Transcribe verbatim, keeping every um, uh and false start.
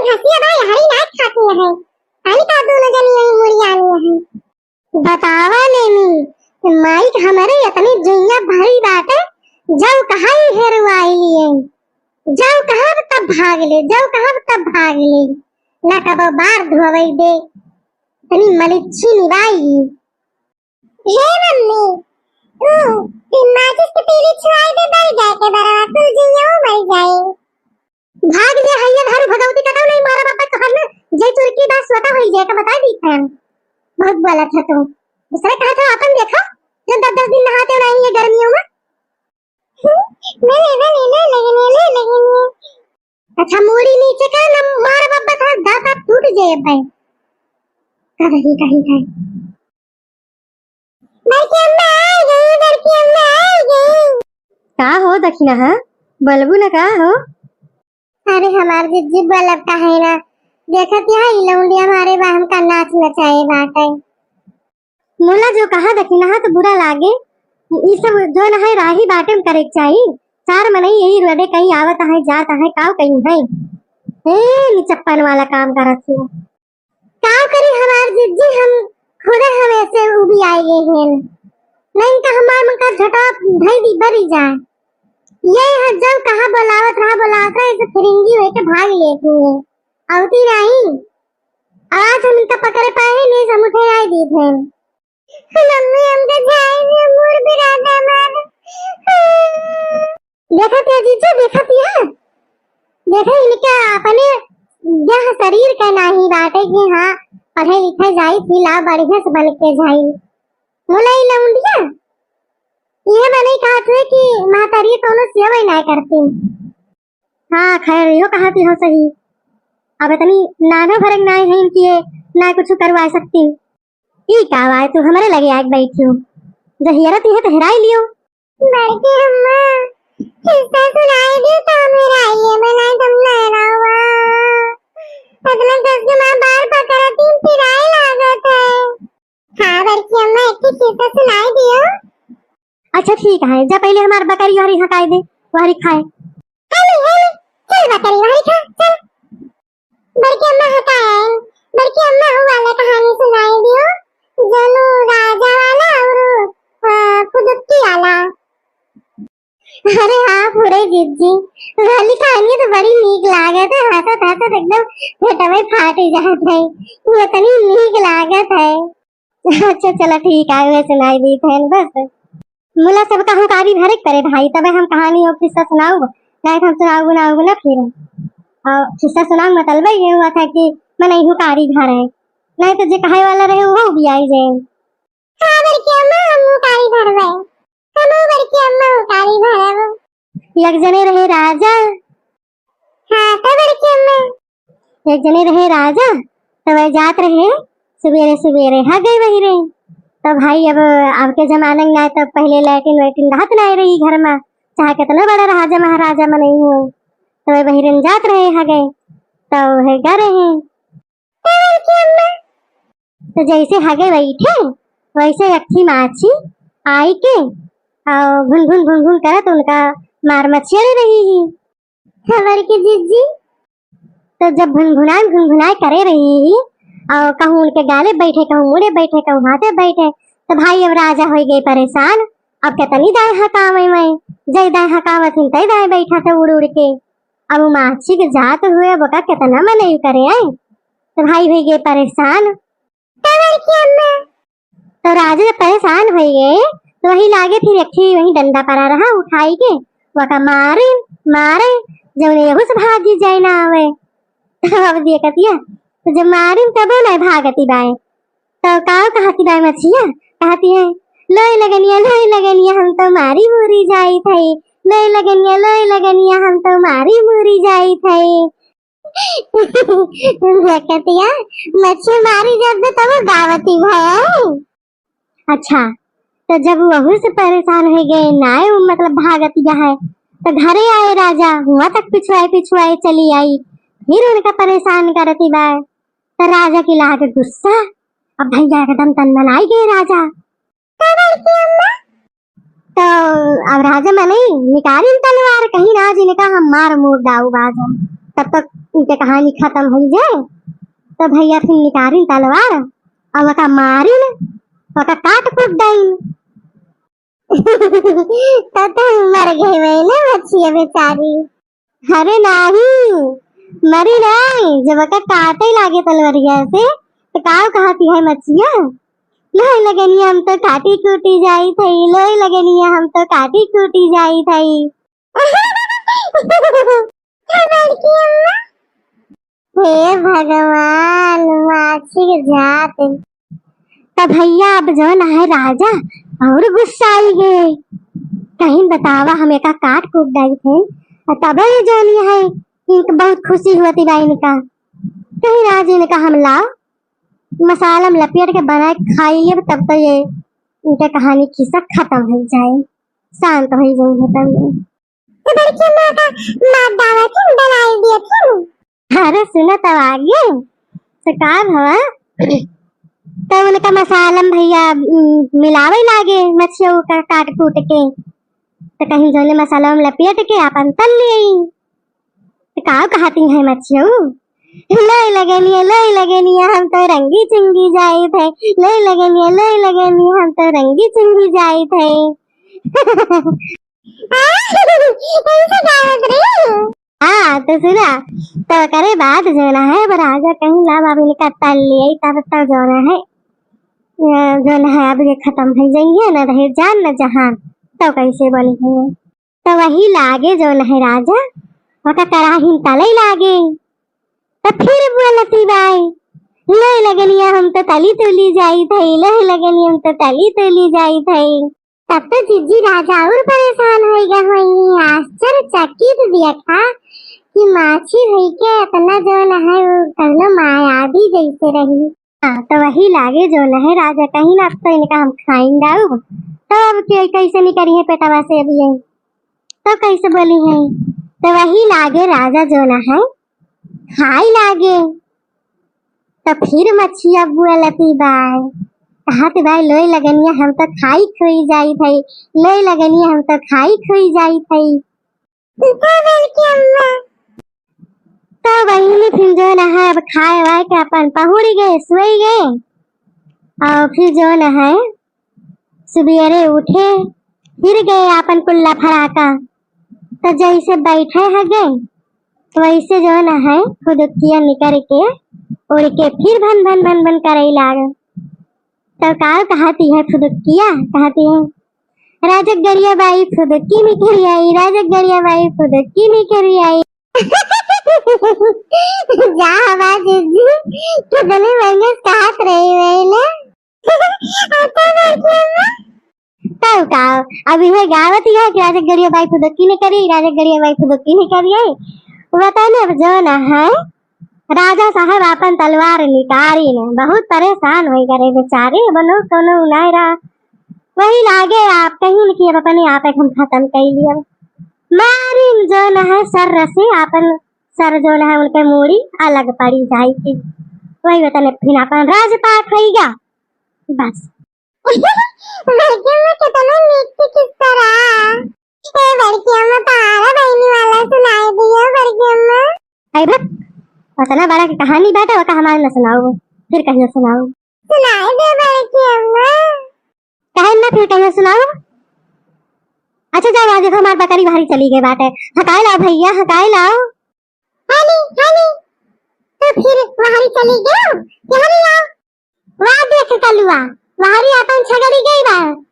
हंसिया भाई हरी नाच खाती है, खाली का दोनों जनी यही मुड़ियानी है। बतावा नेमी, माई के हमरे इतनी जुइया भरी बाटे, जब कहा ही हेरुआई लिए, जब कहा तब भाग ले, जब कहा तब भाग ले, ना कबो बार धोवई दे, इतनी मलिच्छी निभाई। हे मम्मी, तू माचिस के तीली छुआई दे, बल जाए के बरवा, तू जियो मर जाए। भाग ले हइया घर भगवती कतौ नहीं मारा बापा कहन, जे चुरकी बात स्वतः होई जाए तो बता दी हम। बहुत बोलत है तू। दूसरे कहा था अपन देखा, जो दस दस दिन नहाते नहीं ये गर्मियों में। ले ले, ले ले, ले ले, ले ले। अच्छा मूड़ी नीचे कर ना मारा बापा था दांत टूट जाए भाई। कहीं कहीं कहीं। बड़की अम्मा आ गई, बड़की अम्मा आ गई। का हो दखिनहा, बोलबू न का हो? अरे हमार जिज्जी बोलब का है ना, देखत यहाँ ई लौंडिया मारे बा हमका नाच नचाए बाटे। मुला जो कहा दखिनहा तो बुरा लागे, ई सब जो न है राही बाटे में करे के चाही। चार मनई यही रोडे कहीं आवत है जात है काव कहीं है। ए निचप्पन वाला काम करत हो। का करी हमार जिज्जी, हम खुदे हमें से उबियाए गए हैं। नहीं तो हमार मन का झटा भई दी भरी जाए। ये है जब कहा बोलावत रहा, बोलावत रहा, इसे फिरिंगी होके भाग लेती है। आवती नहीं। आज हम इनका पकड़े पाए हैं, नहीं हम उठे आए दी थे। मम्मी, हमका जाए दे, मोर बिरादा मार। देखत या जीजा, देखत या। देखा इनका अपने यह शरीर का नाही बाटे कि हाँ, पढ़े लिखे जाई थी, लाव बढ़िया से बन के जाई। मुलाई लौंडिया, ये बने कहत हुए कि महतारी कौनो सेवा ही ना करती। हाँ, खैर, यो कहती हो सही। अब इतनी नानो भरक नाय है इनकी, ये ना कुछ करवा सकती। ई का बाय, तू हमरे लगे आके बैठी हो। जहियरत इहे तो हेराई लियो। बड़की अम्मा, किस्सा सुनाई दी तो हम हेराइए में नहीं तुम नैना हुआ। इतना कस के माँ बार पकड़ती पिराए लागत है। हाँ बड़की अम्मा, एक ठे किस्सा सुनाई दियो। अच्छा ठीक है, जा पहले हमार बकरी वहरी हकाई दे, वहरी खाए। हेली, हेली, चल बकरी वहरी खा, चल। बड़की अम्मा हकाए, बड़की अम्मा हु वाला कहानी सुनाई दियो, जोनु राजा वाला और, आ, फुदुक्की वाला। अरे हाँ, फुरे जिज्जी, वाली कहानी तो बड़ी नीक लागत है, हंसत हंसत एकदम पेटवे फाट जात है, वो इतनी नीक लागत है। अच्छा चला ठीक है, वे सुनाई दी थे बस। मुला सबका हुंकारी भरे के परे भाई, तबे हम कहानी और किस्सा सुनाउब, नहीं तो हम सुनाउब ना, ना फिर। और किस्सा सुनाउब मतलब ये हुआ था कि मन हुंकारी भरे, नहीं तो जे कहे वाला रहे वो भी आई जाए। हाँ बड़की अम्मा, हम हुंकारी भरबे। हमहू बड़की अम्मा हुंकारी भरब। एक जने रहे राजा। हाँ, तो बड़की अम्मा। एक जने रहे राजा, तो वह जात रहे, सुबेरे सुबेरे हगै बहिरे। तो भाई, अब, अब के जमाने में ना, तो पहले लैट्रिन वैट्रिन रहत ना रही घर में, चाहे कितना बड़ा राजा महाराजा मनई हुए, तो वह बहिरे में जात रहे हगै, तो वह गा रहे। तो जैसे हगे बैठे, वैसे अक्खी माछी आई के, और घुन घुन घुन घुन करत उनका मार मछेड़ रही ही। खबर के जिज्जी, तो जब भुनभुनाए भुनभुनाए करे रही ही, और कहूँ उनके गाले बैठे, कहूँ मुड़े बैठे, कहूँ हाथे बैठे, तो भाई अब राजा हो गए परेशान। अब कितनी दाएँ हकावे मैं, जय दाएँ हकावत हिन, तय दाएँ बैठा था उड़ उड़ के। अब उ माछी के जात हुए, अब ओका कितना मनई करे आए, तो भाई हो गए परेशान। तो राजा जब परेशान हो गए, तो वही लागे फिर एक ठे वही डंडा पड़ा रहा, उठाई के, वका मारे, मारे, जौने एहू से भागी जाए ना आवे। अब देखतिया, तो जब मारे तबो नहीं भागती बाए, तो का कहती बाए मछिया, कहती है, "लोए लगनिया, लोए लगनिया, हम तो मारी मुरी जाई थे, लोए लगनिया, लोए लगनिया, हम तो मारी मुरी जाई थे।" देखतिया, मछली मारी जब तो तब गावती भय। अच्छा, तो जब वहू से परेशान हो गए, नाय मतलब भागतिया है, तो घरे आए राजा, हुआ तक पिछुआए पिछुआए चली आई, फिर उनका परेशान करती बाय, तो राजा की लाग गुस्सा। अब भैया एकदम तनमनाई गए राजा। तो अब राजा मनई निकालिन तलवार, कहीं ना जिनका हम मार मुर डाउब आज हम। तब तक इनके कहानी खतम होइ जाए। तो भइया फिर निकारिन तलवार अउ ओका मारिन, ओका काट कूट डाइन। तो तुम मर गए वही ना मछिया बेचारी। अरे नाही, मरी नाही, जब ओका काटे लागे तलवरिया से, तो काव कहती है मछिया, "लोई लगनिया हम तो काटी कूटी जाई थई, लोई लगनिया हम तो काटी कूटी जाई थई।" हे भगवान, माछी के जात। तब भइया अब जौन है राजा और गुस्साई गए, कहिन बतावा हम एका काट कूट डाई थे, तब ये जौन है इनका बहुत खुशी हुआ थी बा इनका, कहिन आज इनका हम लाओ मसाला में लपेट के बना के खाई लेब, तब तो ये इनके कहानी खिस्सा खतम होइ जाए, शांत होइ जाए तब ये। तो बड़की अम्मा का मार डावा थी, डराई दिया थी। अरे सुना तब आगे, तो का भवा, तो उनका मसाला में भइया, उम, मिलावे लागे मछिया का काट कूट के, तो कहिन जौने मसाला में लपेट के आपन तल ले आई। तो का कहती है मछिया, "लोई लगनिया, लोई लगनिया, हम तो रंगी चिंगी जाई थे, लोई लगनिया, लोई लगनिया, हम तो रंगी चिंगी जाई थे।" ऐसे गावत रही। हाँ, तो सुना, तो करे बाद जौन है, अब राजा कहिन, "ला बाबू, इनका तल ले आई, तब तक जौन है, अ, जौन है, अब ये खतम होइ जाइए, न रहे जान, न जहान।" तो कैसे बनी है? तो वही लागे जौन है राजा, ओका कराही तले लागे। तो फिर बोलती बाई, "लोई लगनिया, हम तो तली तुली जाई थई, लोई लगनिया, हम तो तली तुली जाई थई।" तब तो जिज्जी राजा और परेशान होइगा होई, आश्चर्यचकित देखा कि माछी होई के इतना जौन है वो कहलो मायावी जैसे रही। हाँ, तो वही लागे जौन है राजा कहिन, "अब तो इनका हम खाइन डाउब, तो अब के कैसे निकरी है पेटवा से अब ये, तो कैसे बोली है?" तो वही लागे राजा जौन है खाई लागे। तो फिर मछिया बोलती बाय, कहत बाय, "लोई लगनिया हम तो खाई खोई जाई थई, लोई लगनिया हम तो खाई खोई जाई थई।" तो बड़की अम्मा। तो बहिनी फिर जौन है अब खाए वाए के अपन पहुड़ी गए, सोई गए। और फिर जौन है सुबेरे उठे, फिर गए आपन कुल्ला फराका। तो जैसे बैठे हगे, वैसे जौन है फुदुकिया निकर के उड़ के फिर भन भन भन भन करे लागे। तो का कहती है फुदुकिया, कहती है, "राजगरिया बाई फुदुकी निकरी आई, राजगरिया बाई फुदुकी निकरी आई।" जा हमार जिज्जी, कितने महंगे साथ रही हुई ना। तब का, अब इहे गावत ही है कि राजगरिया बाई फुदुकी निकरी, राजगरिया बाई फुदुकी निकरी है। बताने अब जौन है, राजा साहब आपन तलवार निकारिन, बहुत परेशान होइ गए बेचारे, बनो कोनो नाय रहा। वही लागे आप कहिन कि अब अपने आप हम खतम कर लिया। मारिन जौन है सर से आपन सर जौन है उनके मूड़ी अलग पड़ी जाई थी। वही वतन फिर आपन राजपाट होइगा। बस। बड़की अम्मा कितना नीक से किस्सा रहा। ए बड़की अम्मा, पहाड़ा बहिनी वाला सुनाई दियो बड़की अम्मा। अरे बक, उतना बड़ा के कहानी बाटे, ओका हमारे न सुनाओ, फिर कहियो सुनाओ। सुनाई दे बड़की अम्मा। काहे ना फिर कहियो सुनाओ। अच्छा जाओ, आज देखो हमार बकरी बाहरी चली गई बाटे, हकाए लाओ भइया, हकाए लाओ। हाली, हाली, तो फिर बाहरी चली गयो, यहाँ नहीं आओ। वाह देख कलुआ, बाहरी आपन छगड़ी गई बा,